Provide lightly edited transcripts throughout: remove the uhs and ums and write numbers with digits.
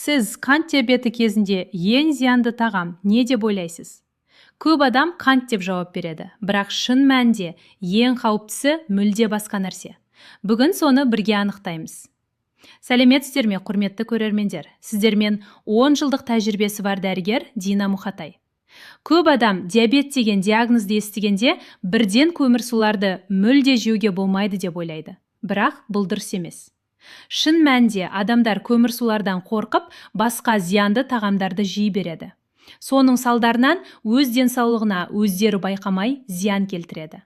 Сіз қант диабеті кезінде ең зиянды тағам не деп ойлайсыз? Көп адам қант деп жауап береді, бірақ шын мәнінде ең қауіптісі мүлде басқа нәрсе. Бүгін соны бірге анықтаймыз. Сәлеметсіздер ме, құрметті көрермендер? Сіздермен 10 жылдық тәжірибесі бар дәрігер Дина Мұхатай. Көп адам диабет деген диагнозды естігенде бірден көмірсуларды мүлде жеуге болмайды деп ойлайды. Бірақ бұл дұрыс емес. Шын мәнінде адамдар көмірсулардан қорқып, басқа зиянды тағамдарды жей береді. Соның салдарынан өз денсаулығына өздері байқамай зиян келтіреді.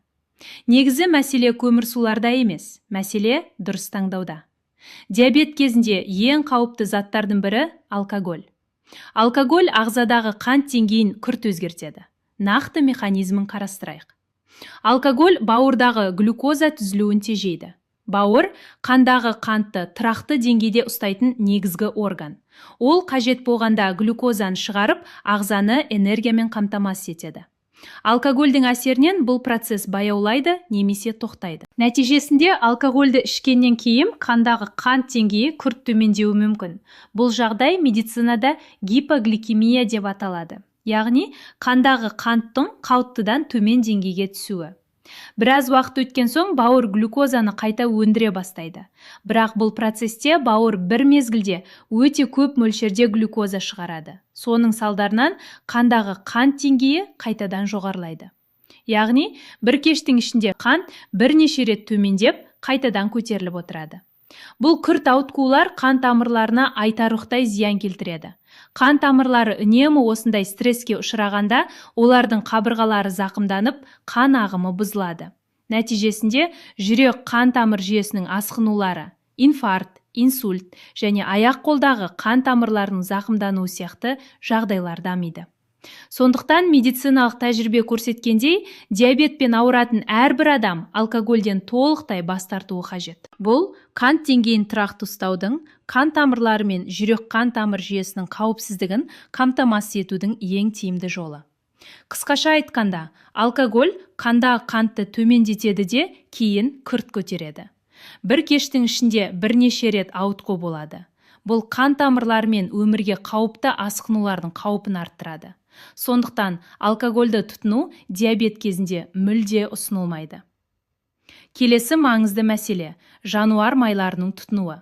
Негізі мәселе көмірсуларда емес, мәселе дұрыс таңдауда. Диабет кезінде ең қауіпті заттардың бірі – алкоголь. Алкоголь ағзадағы қант деңгейін күрт өзгертеді. Нақты механизмін қарастырайық. Алкоголь бауырдағы глюкоза түзілуін тежейді. Бауыр – қандағы қантты тұрақты деңгейде ұстайтын негізгі орган. Ол қажет болғанда глюкозаны шығарып, ағзаны энергиямен қамтамасыз етеді. Алкогольдің әсерінен бұл процесс баяулайды немесе тоқтайды. Нәтижесінде алкогольді ішкеннен кейін қандағы қант деңгейі күрт төмендеуі мүмкін. Бұл жағдай медицинада гипогликемия деп аталады. Яғни қандағы қанттың қалыптыдан төмен деңгейге түсуі. Біраз уақыт өткен соң бауыр глюкозаны қайта өндіре бастайды. Бірақ бұл процесте бауыр бір мезгілде өте көп мөлшерде глюкоза шығарады. Соның салдарынан қандағы қант деңгейі қайтадан жоғарылайды. Яғни бір кештің ішінде қант бірнеше рет төмендеп, қайтадан көтеріліп отырады. Бұл күрт ауытқулар қан тамырларына айтарлықтай зиян келтіреді. Қан тамырлары үнемі осындай стресске ұшырағанда, олардың қабырғалары зақымданып, қан ағымы бұзылады. Нәтижесінде жүрек қан тамыр жүйесінің асқынулары, инфаркт, инсульт және аяқ қолдағы қан тамырларының зақымдануы сияқты жағдайлар дамиды. Сондықтан медициналық тәжірибе көрсеткендей, диабетпен ауыратын әрбір адам алкогольден толықтай бас тартуы қажет. Бұл қант деңгейін тұрақты ұстаудың, қан тамырлары мен жүрек қан тамыр жүйесінің қауіпсіздігін қамтамасыз етудің ең тиімді жолы. Қысқаша айтқанда, алкоголь қандағы қантты төмендетеді де, кейін күрт көтереді. Бір кештің ішінде бірнеше рет ауытқу болады. Бұл қан тамырлары мен өмірге қауіпті асқынулардың қаупін арттырады. Сондықтан алкогольді тұтыну диабет кезінде мүлде ұсынылмайды. Келесі маңызды мәселе – жануар майларының тұтынуы.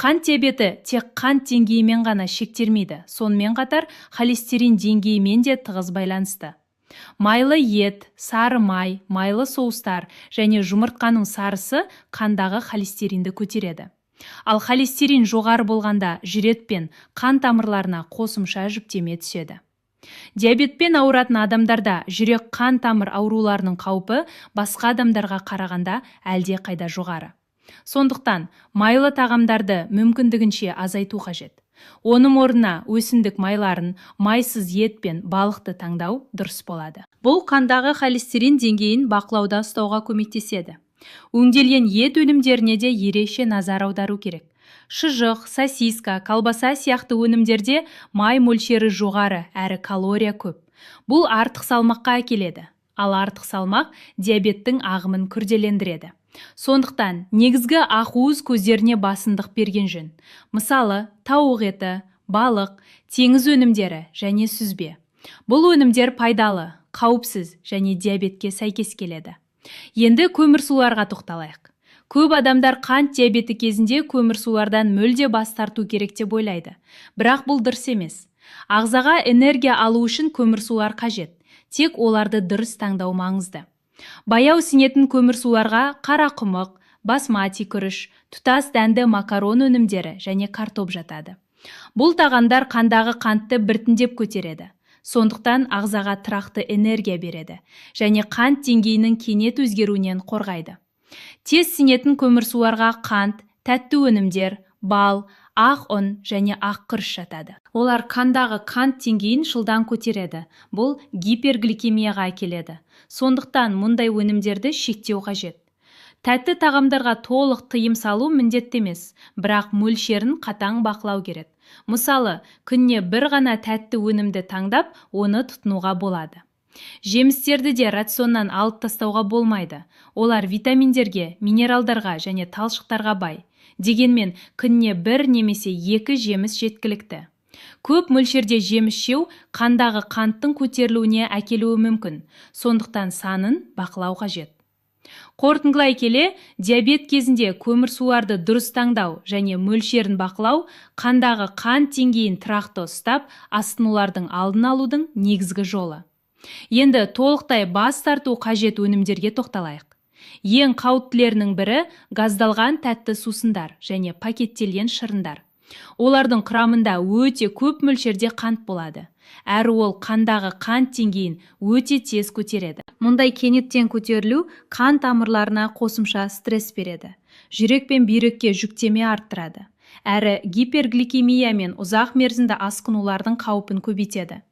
Қант диабеті тек қант деңгейімен ғана шектелмейді, сонымен қатар холестерин деңгейімен де тығыз байланысты. Майлы ет, сары май, майлы соустар және жұмыртқаның сарысы қандағы холестеринді көтереді. Ал холестерин жоғары болғанда, жүрек пен қан тамырларына қосымша жүктеме түседі. Диабетпен ауыратын адамдарда жүрек қан тамыр ауруларының қаупі басқа адамдарға қарағанда әлде қайда жоғары. Сондықтан майлы тағамдарды мүмкіндігінше азайту қажет. Оның орнына өсімдік майларын, майсыз ет пен балықты таңдау дұрыс болады. Бұл қандағы холестерин деңгейін бақылауда ұстауға көмектеседі. Өңделген ет өнімдеріне де ерекше назар аудару керек. Шұжық, сосиска, колбаса сияқты өнімдерде май мөлшері жоғары әрі калория көп. Бұл артық салмаққа әкеледі. Ал артық салмақ диабеттің ағымын күрделендіреді. Сондықтан негізгі ақуыз көздеріне басымдық берген жөн. Мысалы, тауық еті, балық, теңіз өнімдері және сүзбе. Бұл өнімдер пайдалы, қауіпсіз және диабетке сәйкес келеді. Енді көмірсуларға тоқталайық. Көп адамдар қант диабеті кезінде көмірсулардан мүлде бас тарту керек деп ойлайды. Бірақ бұл дұрыс емес. Ағзаға энергия алу үшін көмірсулар қажет. Тек оларды дұрыс таңдау маңызды. Баяу сіңетін көмірсуларға қарақұмық, басмати күріш, тұтас дәнді макарон өнімдері және картоп жатады. Бұл тағамдар қандағы қантты біртіндеп көтереді. Сондықтан ағзаға тұрақты энергия береді және қант деңгейінің кенет өзгеруінен қорғайды. Тез сіңетін көмірсуларға қант, тәтті өнімдер, бал, ақ ұн және ақ күріш жатады. Олар қандағы қант деңгейін жылдам көтереді. Бұл гипергликемияға әкеледі. Сондықтан мұндай өнімдерді шектеу қажет. Тәтті тағамдарға толық тыйым салу міндетті емес, бірақ мөлшерін қатаң бақылау керек. Мысалы, күніне бір ғана тәтті өнімді таңдап, оны тұтынуға болады. Жемістерді де рационнан алып тастауға болмайды. Олар витаминдерге, минералдарға және талшықтарға бай. Дегенмен күніне бір немесе екі жеміс жеткілікті. Көп мөлшерде жеміс жеу қандағы қанттың көтерілуіне әкелуі мүмкін, сондықтан санын бақылау қажет. Қорытындылай келе, диабет кезінде көмірсуларды дұрыс таңдау және мөлшерін бақылау қандағы қант деңгейін тұрақты ұстап, асқынулардың алдын алудың негізгі жолы. Енді толықтай бас тарту қажет өнімдерге тоқталайық. Ең қауіптілерінің бірі газдалған тәтті сусындар және пакеттелген шырындар. Олардың құрамында өте көп мөлшерде қант болады. Әрі ол қандағы қант деңгейін өте тез көтереді. Мұндай кенеттен көтерілу қан тамырларына қосымша стресс береді. Жүрек пен бүйрекке жүктеме арттырады. Әрі гипергликемия мен ұзақ мерзімді асқынулардың қаупін көбейтеді.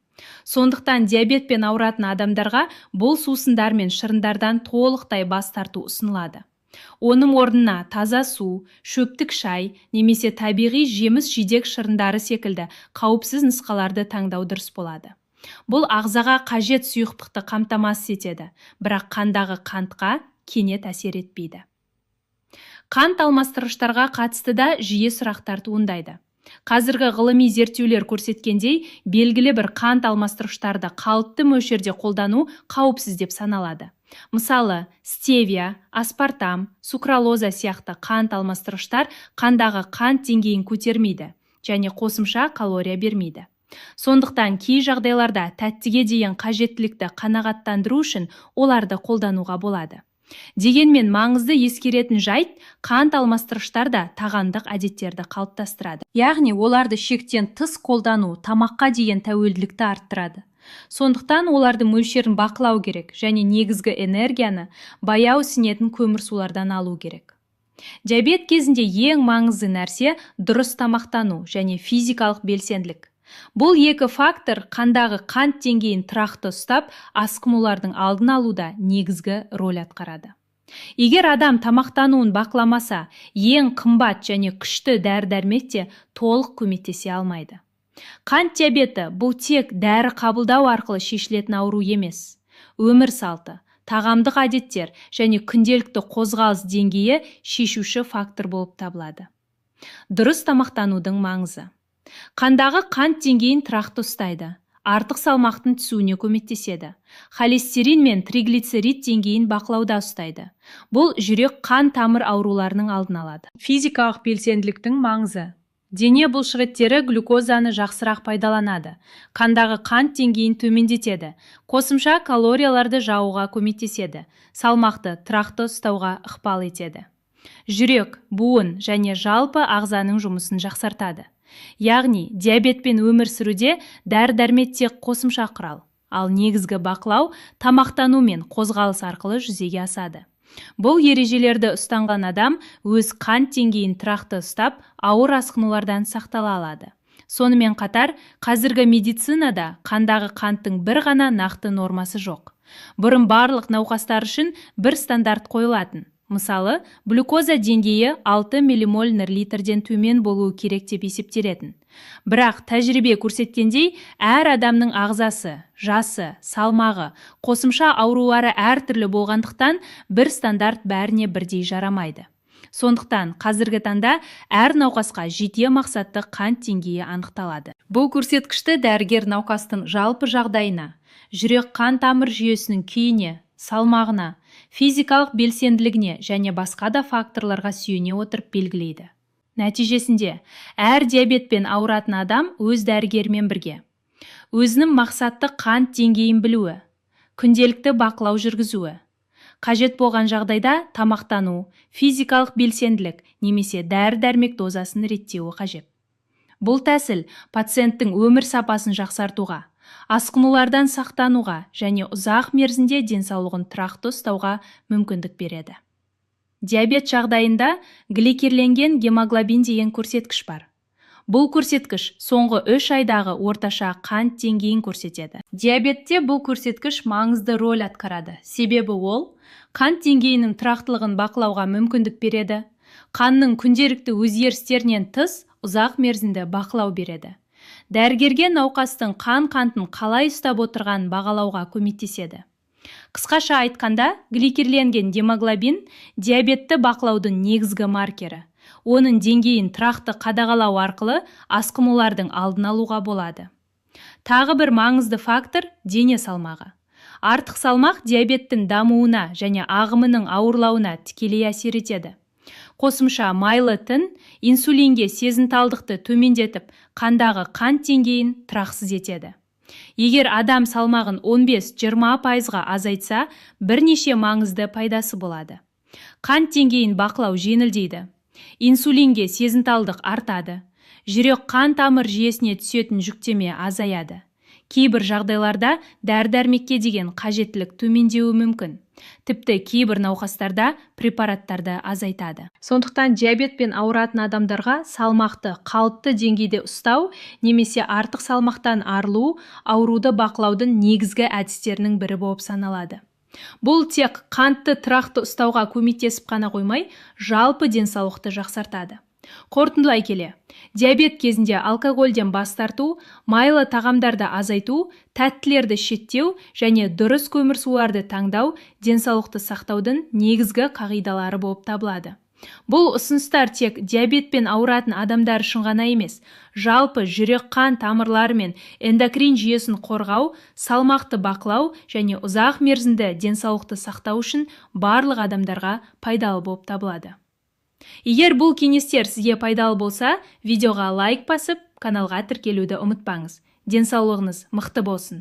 Сондықтан диабетпен ауыратын адамдарға бұл сусындар мен шырындардан толықтай бас тарту ұсынылады. Оның орнына таза су, шөптік шай немесе табиғи жеміс-жидек шырындары секілді қауіпсіз нұсқаларды таңдау дұрыс болады. Бұл ағзаға қажет сұйықтықты қамтамасыз етеді, бірақ қандағы қантқа кенет әсер етпейді. Қант алмастырғыштарға қатысты да жиі сұрақтар туындайды. Қазіргі ғылыми зерттеулер көрсеткендей, белгілі бір қант алмастырғыштарды қалыпты мөлшерде қолдану қауіпсіз деп саналады. Мысалы, стевия, аспартам, сукралоза сияқты қант алмастырғыштар қандағы қант деңгейін көтермейді және қосымша калория бермейді. Сондықтан кей жағдайларда тәттіге деген қажеттілікті қанағаттандыру үшін оларды қолдануға болады. Дегенмен маңызды ескеретін жайт, қант алмастырғыштар да тағамдық әдеттерді қалыптастырады. Яғни оларды шектен тыс қолдану тамаққа деген тәуелділікті арттырады. Сондықтан олардың мөлшерін бақылау керек және негізгі энергияны баяу сіңетін көмірсулардан алу керек. Диабет кезінде ең маңызды нәрсе дұрыс тамақтану және физикалық белсенділік. Бұл екі фактор қандағы қант деңгейін тұрақты ұстап, асқынулардың алдын алуда негізгі роль атқарады. Егер адам тамақтануын бақыламаса, ең қымбат және күшті дәрі-дәрмек те толық көмектесе алмайды. Қант диабеті бұл тек дәрі қабылдау арқылы шешілетін ауру емес. Өмір салты, тағамдық әдеттер және күнделікті қозғалыс деңгейі шешуші фактор болып табылады. Дұрыс тамақтанудың маңызы. Қандағы қант деңгейін тұрақты ұстайды, артық салмақтың түсуіне көмектеседі. Холестерин мен триглицерид деңгейін бақылауда ұстайды. Бұл жүрек қан тамыр ауруларының алдын алады. Физикалық белсенділіктің маңызы. Дене бұлшықеттері глюкозаны жақсырақ пайдаланады, қандағы қант деңгейін төмендетеді, қосымша калорияларды жағуға көмектеседі, салмақты тұрақты ұстауға ықпал етеді. Жүрек, буын және жалпы ағзаның жұмысын жақсартады. Яғни, диабетпен өмір сүруде дәрі-дәрмек тек қосымша құрал, ал негізгі бақылау тамақтану мен қозғалыс арқылы жүзеге асады. Бұл ережелерді ұстанған адам өз қант деңгейін тұрақты ұстап, ауыр асқынулардан сақтала алады. Сонымен қатар, қазіргі медицинада қандағы қанттың бір ғана нақты нормасы жоқ. Бұрын барлық науқастар үшін бір стандарт қойылатын. Мысалы, глюкоза деңгейі 6 миллимоль на литрден төмен болуы керек деп есептелетін. Бірақ тәжірибе көрсеткендей, әр адамның ағзасы, жасы, салмағы, қосымша аурулары әртүрлі болғандықтан бір стандарт бәріне бірдей жарамайды. Сондықтан қазіргі таңда әр науқасқа жеке мақсатты қант деңгейі анықталады. Бұл көрсеткішті дәрігер науқастың жалпы жағдайына, жүрек қан тамыр жүйесінің күйіне, салмағына, физикалық белсенділігіне және басқа да факторларға сүйене отырып белгілейді. Нәтижесінде, әр диабетпен ауыратын адам өз дәрігерімен бірге өзінің мақсатты қант деңгейін білуі, күнделікті бақылау жүргізуі, қажет болған жағдайда тамақтану, физикалық белсенділік немесе дәрі-дәрмек дозасын реттеуі қажет. Бұл тәсіл пациенттің өмір сапасын жақсартуға, асқынулардан сақтануға және ұзақ мерзімде денсаулығын тұрақты ұстауға мүмкіндік береді. Диабет жағдайында гликирленген гемоглобин деген көрсеткіш бар. Бұл көрсеткіш соңғы 3 айдағы орташа қант деңгейін көрсетеді. Диабетте бұл көрсеткіш маңызды роль атқарады. Себебі ол қант деңгейінің тұрақтылығын бақылауға мүмкіндік береді, қанның күнделікті өзгерістерінен тыс ұзақ мерзімді бақылау береді. Дәрігерге науқастың қан қантын қалай ұстап отырғанын бағалауға көмектеседі. Қысқаша айтқанда, гликирленген гемоглобин диабетті бақылаудың негізгі маркері. Оның деңгейін тұрақты қадағалау арқылы асқынулардың алдын алуға болады. Тағы бір маңызды фактор – дене салмағы. Артық салмақ диабеттің дамуына және ағымының ауырлауына тікелей әсер етеді. Қосымша майлы тін инсулинге сезімталдықты төмендетіп, қандағы қант деңгейін тұрақсыз етеді. Егер адам салмағын 15-20 пайызға азайтса, бірнеше маңызды пайдасы болады. Қант деңгейін бақылау жеңілдейді, инсулинге сезімталдық артады, жүрек қан тамыр жүйесіне түсетін жүктеме азаяды. Кейбір жағдайларда дәрі-дәрмекке деген қажеттілік төмендеуі мүмкін, тіпті кейбір науқастарда препараттарды азайтады. Сондықтан диабетпен ауыратын адамдарға салмақты қалыпты деңгейде ұстау немесе артық салмақтан арылу ауруды бақылаудың негізгі әдістерінің бірі болып саналады. Бұл тек қантты тұрақты ұстауға көмектесіп қана қоймай, жалпы денсаулықты жақсартады. Қорытындылай келе, диабет кезінде алкогольден бас тарту, майлы тағамдарды азайту, тәттілерді шеттеу және дұрыс көмірсуларды таңдау денсаулықты сақтаудың негізгі қағидалары болып табылады. Бұл ұсыныстар тек диабетпен ауыратын адамдар үшін ғана емес, жалпы жүрек-қан тамырлары мен эндокрин жүйесін қорғау, салмақты бақылау және ұзақ мерзімді денсаулықты сақтау үшін барлық адамдарға пайдалы болып табылады. Егер бұл кеңестер сізге пайдалы болса, видеоға лайк басып, каналға тіркелуді ұмытпаңыз. Денсаулығыңыз мықты болсын!